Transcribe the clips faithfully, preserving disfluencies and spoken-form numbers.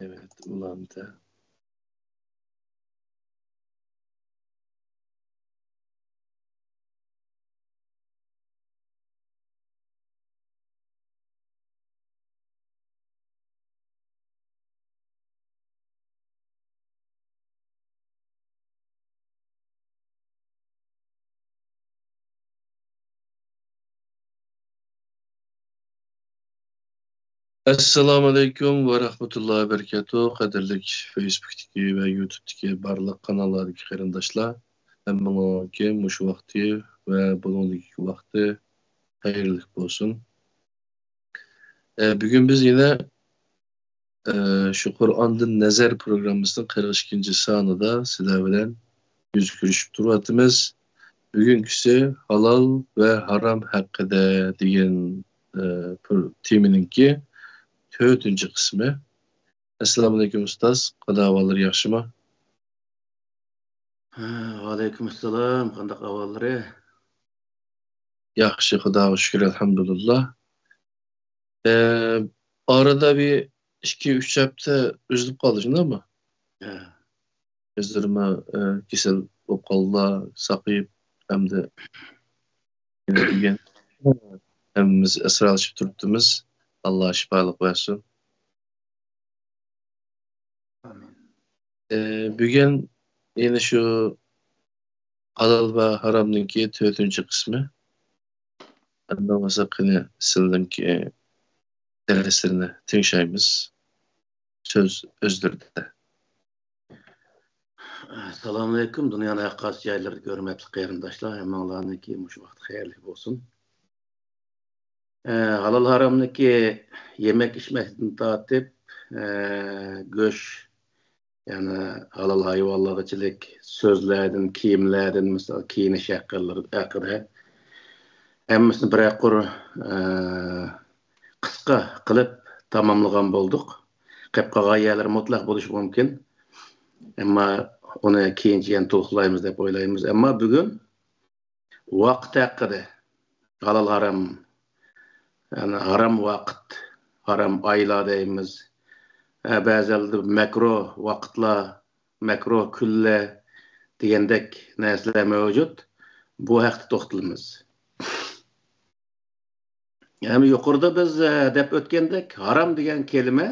Evet, ulan da. ئەسسالامۇئەلەيكۇم ۋە رەھمەتۇللاھى ۋە بەرىكاتۇھ. قەدىرلىك فېيسبۇكتىكى ۋە يۇتۇبتىكى بارلىق قاناللاردىكى قېرىنداشلار، ھەممىڭلارنىڭكى مۇشۇ ۋاقتى ۋە بۇنىڭدىكى ۋاقتى خەيرلىك بولسۇن. ئە، بۈگۈن بىز يەنە، ئە، شۇ قۇرئاندىن نەزەر پروگراممىسىنىڭ قىرىق ئىككىنچى سانىدا سىلەر بىلەن يۈز كۆرۈشۈپ تۇرۇۋاتىمىز. بۈگۈنكىسى ھالال ۋە ھارام ھەققىدە دېگەن، ئە، پرو-، تېمىنىڭكى تۆتىنچى قىسمى. ئەسسالامۇئەلەيكۇم ئۇستاز، قانداق ئەھۋاللىرى ياخشىمۇ؟ ھە، ۋەئەلەيكۇمئەسسالام، قانداق ئەھۋاللىرى؟ ياخشى، خۇداغا شۈكۈر، ئەلھەمدۇلىللا. ئە، ئارىدا بىر ئىككى، ئۈچ ھەپتە ئۈزۈلۈپ قالدى، شۇنداقمۇ؟ ھە. ئۆزلىرىمۇ، ئە، كېسەل بولۇپ قالدىلا، ساقىيىپ، ئەمدى بۈگۈن ھەممىمىز ئەسرالىشىپ تۇرۇپتىمىز. ئاللا شىپالىق بەرسۇن. ئامىن. ئە، بۈگۈن يەنە شۇ ھالال ۋە ھارامنىڭكى تۆتىنچى قىسمى. ئەمدى بولسا قېنى سىلىنىڭكى دەرسلىرىنى تىڭشايمىز. سۆز ئۆزلىرىدە. ئەسسالامۇئەلەيكۇم، دۇنيانىڭ ھەر قايسى جايلىرىدىكى ھۆرمەتلىك قېرىنداشلار، ھەممىڭلارنىڭكى مۇشۇ ۋاقىت خەيرلىك بولسۇن. ئە، ھالال ھارامنىكى يېمەك ئىچمەكتىن تارتىپ، ئە، گۆش، يەنى ھالال ھايۋانلارغىچىلىك سۆزلەردىن، كىيىملەردىن، مىسال، كىيىنىش ھەققىلىرى ھەققىدە ھەممىسىنى بىرەر قۇر، ئە، قىسقا قىلىپ تاماملىغان بولدۇق. قېلىپ قالغان يەرلىرى مۇتلەق بولۇشى مۇمكىن. ئەمما ئۇنى كېيىنچە يەنە تولۇقلايمىز دەپ ئويلايمىز. ئەمما بۈگۈن ۋاقىت ھەققىدە، ھالال ھارام، يەنى ھارام ۋاقىت، ھارام ئايلار دەيمىز. ھە، بەزىلەردە مەكرۇ ۋاقىتلار، مەكرۇ كۈنلەر دېگەندەك نەرسىلەر مەۋجۇت. بۇ ھەقتە توختىلىمىز. ھەم يۇقىرىدا بىز، ئە، دەپ ئۆتكەندەك، ھارام دېگەن كەلىمە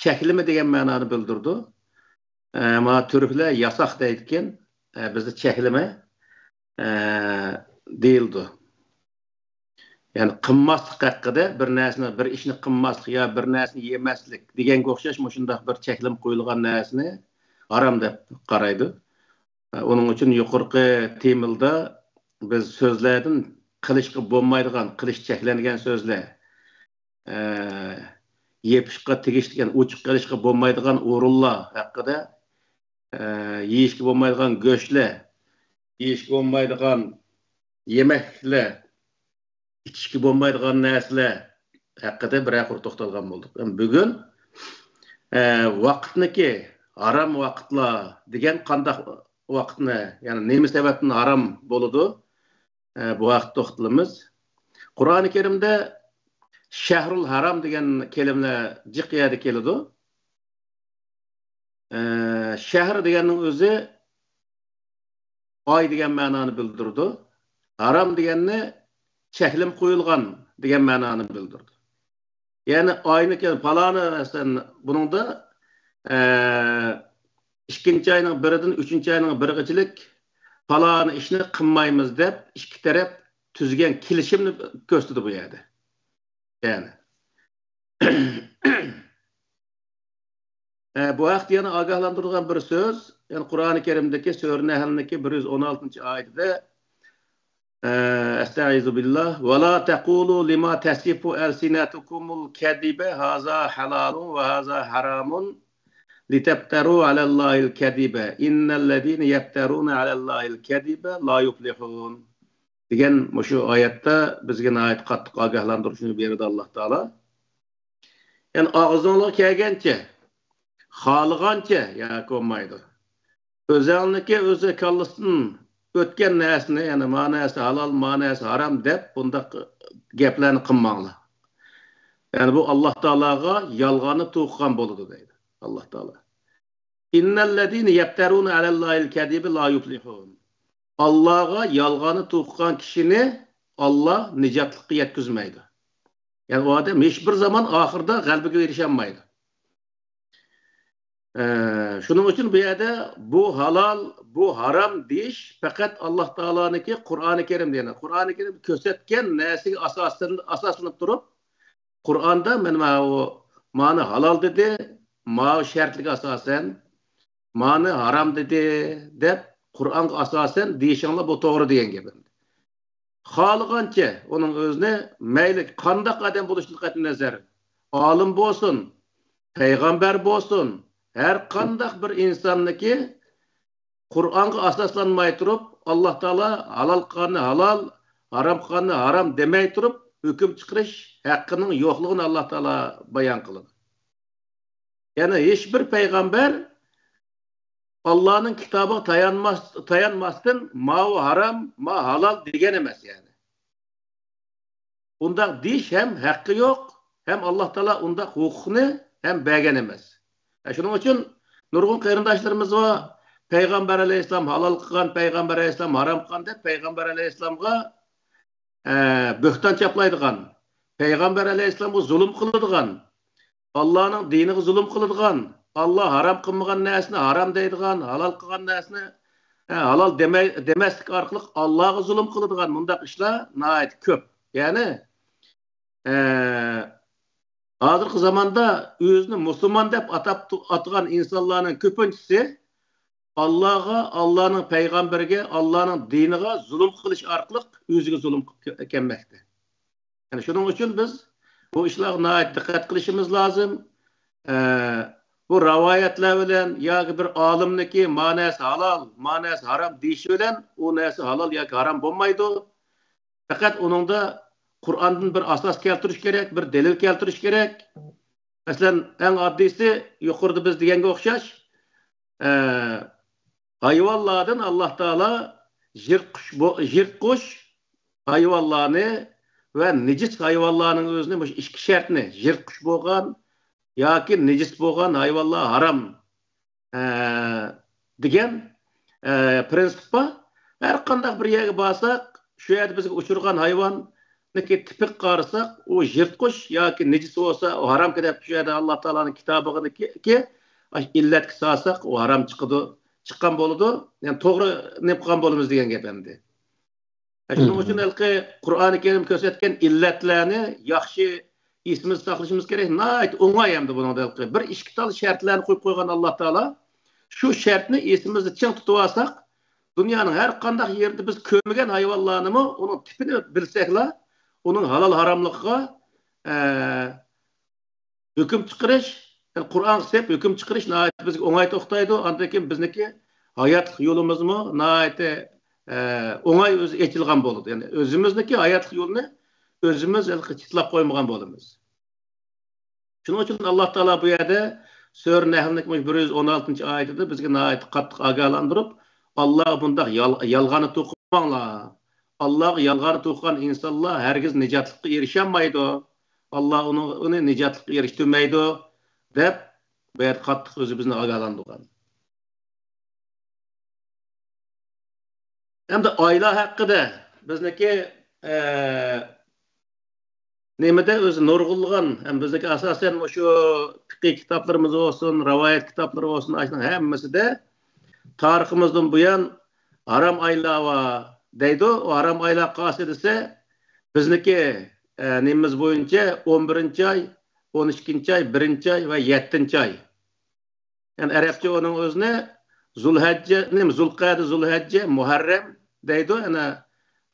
چەكلىمە دېگەن مەنانى بىلدۈرىدۇ. ئە، مانا تۈركلەر ياساق دەيدىكەن، ئە، بىزدە چەكلىمە، ئە، دېيىلىدۇ. يەنى قىلماسلىق ھەققىدە، بىر نەرسىنى، بىر ئىشنى قىلماسلىق يا بىر نەرسىنى يېمەسلىك دېگەنگە ئوخشاش مۇشۇنداق بىر چەكلىمە قويۇلغان نەرسىنى ھارام دەپ قارايدۇ. ئۇنىڭ ئۈچۈن يۇقىرىقى تېمىلدا بىز سۆزلەردىن قىلىشقا بولمايدىغان، قىلىش چەكلەنگەن سۆزلەر، ئە، يېپىشقا تېگىشلىك، يەنى ئوچۇق قىلىشقا بولمايدىغان ئورۇنلار ھەققىدە، ئە، يېيىشكە بولمايدىغان گۆشلەر، يېيىشكە بولمايدىغان يېمەكلىكلەر، ئىچىشكە بولمايدىغان نەرسىلەر ھەققىدە بىرەر قۇر توختالغان بولدۇق. ئەمما بۈگۈن، ئە، ۋاقىتنىكى ھارام ۋاقىتلار دېگەن قانداق ۋاقىتنى، يەنى نېمە سەۋەبتىن ھارام بولىدۇ؟ ئە، بۇ ھەقتە توختىلىمىز. قۇرئانى كەرىمدە شەھرۇل ھارام دېگەن كەلىمىلەر جىق يەردە كېلىدۇ. ئە، شەھر دېگەننىڭ ئۆزى ئاي دېگەن مەنانى بىلدۈرىدۇ. ھارام دېگەننى چەكلىمە قويۇلغان دېگەن مەنانى بىلدۈرىدۇ. يەنى ئاينى كە-، پالانى، مەسىلەن، بۇنىڭدا، ئە، ئىككىنچى ئاينىڭ بىرىدىن ئۈچىنچى ئاينىڭ بىرىگىچىلىك پالانى ئىشنى قىلمايمىز دەپ ئىككى تەرەپ تۈزگەن كېلىشىمنى كۆرسىتىدۇ بۇ يەردە. يەنى. ئە، بۇ ھەقتە يەنە ئاگاھلاندۇرىدىغان بىر سۆز، يەنى قۇرئانى كەرىمدىكى سۈرە نەھلنىڭكى بىر يۈز ئون ئالتىنچى ئايىتىدە، ئە، ئەستەئىزۇ بىللا، ۋەلا تەقۇلۇ لىما تەسىفۇ ئەلسىنەتۇكۇمۇل كەزىبە ھازا ھالالۇن ۋە ھازا ھارامۇن لىتەفتەرۇ ئەلەللاھىل كەزىبە ئىننەللەزىنە يەفتەرۇنە ئەلەللاھىل كەزىبە لا يۇفلىھۇن. دېگەن مۇشۇ ئايەتتە بىزگە ناھايىتى قاتتىق ئاگاھلاندۇرۇشنى بېرىدۇ ئاللا تائالا. يەنى ئاغزىڭلارغا كەلگەنچە خالىغانچە ياكى بولمايدۇ. ئۆزەڭنىڭكى ئۆزى كاللىسىدىن ئۆتكەن نەرسىنى، يەنى ما نەرسە ھالال، ما نەرسە ھارام دەپ بۇنداق گەپلەرنى قىلماڭلار. يەنى بۇ ئاللاھ تائالاغا يالغاننى توقۇغان بولىدۇ دەيدۇ ئاللاھ تائالا. إن الذين يفترون على الله الكذب لا يفلحون. ئاللاھقا يالغاننى توقۇغان كىشىنى ئاللاھ نىجاتلىققا يەتكۈزمەيدۇ. يەنى ئۇ ئادەم ھېچ بىر زامان ئاخىرىدا غەلىبىگە ئېرىشەلمەيدۇ. ئە، شۇنىڭ ئۈچۈن بۇ يەردە بۇ ھالال، بۇ ھارام دېيىش پەقەت ئاللاھ تائالانىڭكى قۇرئانى كەرىمدە، يەنى قۇرئانى كەرىم كۆرسەتكەن نەرسىگە ئاساسلىن-، ئاساسلىنىپ تۇرۇپ، قۇرئاندا مەن ماۋۇ، مانى ھالال دېدى، ماۋۇ شەرتلىككە ئاساسەن، مانى ھارام دېدى دەپ قۇرئانغا ئاساسەن دېيىشىڭلار بۇ توغرا دېگەن گەپ ئەمدى. خالىغانچە ئۇنىڭ ئۆزىنى مەيلى قانداق ئادەم بولۇشىدىن قەتئىينەزەر، ئالىم بولسۇن، پەيغەمبەر بولسۇن، ھەر قانداق بىر ئىنساننىكى قۇرئانغا ئاساسلانماي تۇرۇپ، ئاللاھ تائالا ھالال قىلغاننى ھالال، ھارام قىلغاننى ھارام دېمەي تۇرۇپ، ھۆكۈم چىقىرىش ھەققىنىڭ يوقلۇقىنى ئاللاھ تائالا بايان قىلىدۇ. يەنى ھېچ بىر پەيغەمبەر ئاللانىڭ كىتابىغا تايانماس-، تايانماستىن ماۋۇ ھارام، ما ھالال دېگەن ئەمەس يەنى. ئۇنداق دېيىش ھەم ھەققى يوق، ھەم ئاللاھ تائالا ئۇنداق ھوقۇقنى ھەم بەرگەن ئەمەس. ھە، شۇنىڭ ئۈچۈن نۇرغۇن قېرىنداشلىرىمىز بار، پەيغەمبەر ئەلەيھىسسالام ھالال قىلغان، پەيغەمبەر ئەلەيھىسسالام ھارام قىلغان دەپ پەيغەمبەر ئەلەيھىسسالامغا، ئە، بۆھتان چاپلايدىغان، پەيغەمبەر ئەلەيھىسسالامغا زۇلۇم قىلىدىغان، ئاللانىڭ دىنىغا زۇلۇم قىلىدىغان، ئاللا ھارام قىلمىغان نەرسىنى ھارام دەيدىغان، ھالال قىلغان نەرسىنى، ئە، ھالال دېمەي-، دېمەسلىك ئارقىلىق ئاللاغا زۇلۇم قىلىدىغان مۇنداق ئىشلار ناھايىتى كۆپ. يەنى، ئە، ھازىرقى زاماندا ئۆزىنى مۇسۇلمان دەپ ئاتاپ تۇ-، ئاتىغان ئىنسانلارنىڭ كۆپىنچىسى ئاللاغا، ئاللانىڭ پەيغەمبىرىگە، ئاللانىڭ دىنىغا زۇلۇم قىلىش ئارقىلىق ئۆزىگە زۇلۇم ق-، كەلمەكتە. يەنى شۇنىڭ ئۈچۈن بىز بۇ ئىشلارغا ناھايىتى دىققەت قىلىشىمىز لازىم. ئە، بۇ رىۋايەتلەر بىلەن ياكى بىر ئالىمنىكى ما نەرسە ھالال، ما نەرسە ھارام دېيىشى بىلەن ئۇ نەرسە ھالال ياكى ھارام بولمايدۇ. پەقەت ئۇنىڭدا قۇرئاندىن بىر ئاساس كەلتۈرۈش كېرەك، بىر دەلىل كەلتۈرۈش كېرەك. مەسىلەن، ئەڭ ئاددىيسى، يۇقىرىدا بىز دېگەنگە ئوخشاش، ئە، ھايۋانلاردىن ئاللاھ تائالا يىرتقۇچ بو-، يىرتقۇچ ھايۋانلارنى ۋە نىجىس ھايۋانلارنىڭ ئۆزىنى، مۇشۇ ئىككى شەرتنى، يىرتقۇچ بولغان ياكى نىجىس بولغان ھايۋانلار ھارام، ئە، دېگەن، ئە، پرىنسىپ بار. ھەر قانداق بىر يەرگە بارساق، شۇ يەردە بىزگە ئۇچرىغان ھايۋاننىكى تىپىگە قارىساق، ئۇ يىرتقۇچ ياكى نىجىس بولسا، ئۇ ھارامكەن دەپ شۇ يەردە ئاللاھ تائالانىڭ كىتابىدىكى ئاشۇ ئىللەتكە سالساق، ئۇ ھارام چىقىدۇ، چىققان بولىدۇ. يەنى توغرا نېمە قىلغان بولىمىز دېگەن گەپ ئەمدى. ھە، شۇنىڭ ئۈچۈن ھېلىقى قۇرئانى كەرىم كۆرسەتكەن ئىللەتلەرنى ياخشى ئېسىمىزدە ساقلىشىمىز كېرەك. ناھايىتى ئوڭاي ھەمدە بۇنىڭدا ھېلىقى بىر ئىككى تال شەرتلەرنى قويۇپ قويغان ئاللاھ تائالا. شۇ شەرتنى ئېسىمىزدە چىڭ تۇتۇۋالساق، دۇنيانىڭ ھەر قانداق يېرىدە بىز كۆرمىگەن ھايۋانلارنىمۇ ئۇنىڭ تىپىنى بىلسەكلا، ئۇنىڭ ھالال ھاراملىقىغا، ئە، ھۆكۈم چىقىرىش، يەنى قۇرئانغا سېلىپ ھۆكۈم چىقىرىش ناھايىتى بىزگە ئوڭاي توختايدۇ. ئاندىن كېيىن بىزنىڭكى ھاياتلىق يولىمىزمۇ ناھايىتى، ئە، ئوڭاي ئۆزى ئېچىلغان بولىدۇ. يەنى ئۆزىمىزنىڭكى ھاياتلىق يولىنى ئۆزىمىز ھېلىقى چىتلاپ قويمىغان بولىمىز. شۇنىڭ ئۈچۈن ئاللاھ تائالا بۇ يەردە سۈرە نەھلنىڭ بىر يۈز ئون ئالتىنچى ئايىتىدە بىزگە ناھايىتى قاتتىق ئاگاھلاندۇرۇپ، ئاللاھقا بۇنداق يال-، يالغاننى توقۇماڭلار. ئاللاھقا يالغاننى توقۇغان ئىنسانلار ھەرگىز نىجاتلىققا ئېرىشەلمەيدۇ. ئاللاھ ئۇنى، ئۇنى نىجاتلىققا ئېرىشتۈرمەيدۇ، دەپ بۇ يەردە قاتتىق ئۆزى بىزنى ئاگاھلاندۇرغان. ئەمدى ئايلار ھەققىدە بىزنىڭكى، ئە، نېمىدە ئۆزى نۇرغۇنلىغان، ھەم بىزنىڭكى ئاساسەن مۇشۇ پىقىھ كىتابلىرىمىز بولسۇن، رىۋايەت كىتابلىرى بولسۇن، ئاشۇنىڭ ھەممىسىدە تارىخىمىزدىن بۇيان ھارام ئايلار بار دەيدۇ. ئۇ ھارام ئايلار قايسى دېسە، بىزنىڭكى، ئە، نېمىمىز بويىچە ئون بىرىنچى ئاي، ئون ئىككىنچى ئاي، بىرىنچى ئاي ۋە يەتتىنچى ئاي. يەنى ئەرەبچە ئۇنىڭ ئۆزىنى زۇلھەججە، نېمە، زۇلقەدە، زۇلھەججە، مۇھەررەم دەيدۇ. يەنە،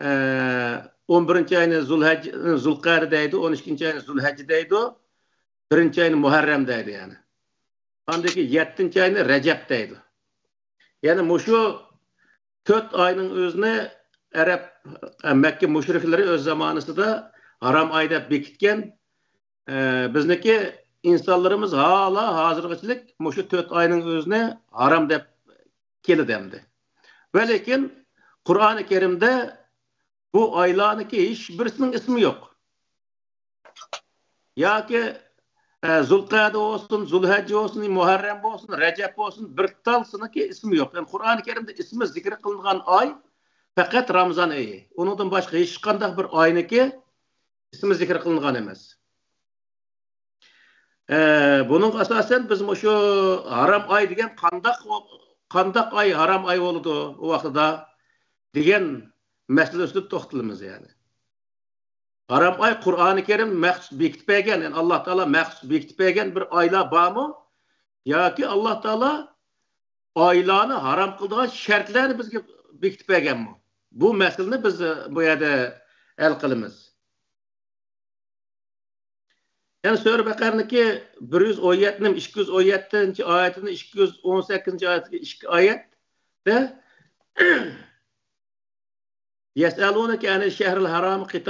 ئە، ئون بىرىنچى ئاينى زۇلھەججە، زۇلقەدە دەيدۇ، ئون ئىككىنچى ئاينى زۇلھەججە دەيدۇ، بىرىنچى ئاينى مۇھەررەم دەيدۇ يەنى. ئاندىن كېيىن يەتتىنچى ئاينى رەجەب دەيدۇ. يەنى مۇشۇ تۆت ئاينىڭ ئۆزىنى ئەرەب، ئە، مەككە مۇشرىكلىرى ئۆز زامانىسىدا ھارام ئاي دەپ بېكىتكەن. ئە، بىزنىڭكى ئىنسانلىرىمىز ھالا ھازىرغىچىلىك مۇشۇ تۆت ئاينىڭ ئۆزىنى ھارام دەپ كېلىدۇ ئەمدى. ۋە لېكىن قۇرئانى كەرىمدە بۇ ئايلارنىڭكى ھېچ بىرسىنىڭ ئىسمى يوق. ياكى، ئە، زۇلقەدە بولسۇن، زۇلھەججە بولسۇن، مۇھەررەم بولسۇن، رەجەب بولسۇن، بىر تالسىنىڭكى ئىسمى يوق. يەنى قۇرئانى كەرىمدە ئىسمى زىكىر قىلىنغان ئاي پەقەت رامىزان ئېيى. ئۇنىڭدىن باشقا ھېچقانداق بىر ئاينىڭكى ئىسمى زىكىر قىلىنغان ئەمەس. ئە، بۇنىڭغا ئاساسەن بىز مۇشۇ ھارام ئاي دېگەن قانداق، قانداق ئاي ھارام ئاي بولىدۇ ئۇ ۋاقتىدا دېگەن مەسىلە ئۈستىدە توختىلىمىز يەنى. ھارام ئاي قۇرئانى كەرىم مەخسۇس بېكىتىپ بەرگەن، يەنى ئاللا تائالا مەخسۇس بېكىتىپ بەرگەن بىر ئايلار بارمۇ؟ ياكى ئاللا تائالا ئايلارنى ھارام قىلىدىغان شەرتلەرنى بىزگە بېكىتىپ بەرگەنمۇ؟ بۇ مەسىلىنى بىز بۇ يەردە ھەل قىلىمىز. يەنى سۈرە بەقەرىنىڭكى بىر يۈز ئون يەتتىنچى، ئىككى يۈز ئون يەتتىنچى ئايىتىنى، ئىككى يۈز ئون سەككىزىنچى ئايەتتىكى ئىككى ئايەتتە يەسئەلۇنەكە ئەنىل شەھرىل ھارامى قىتال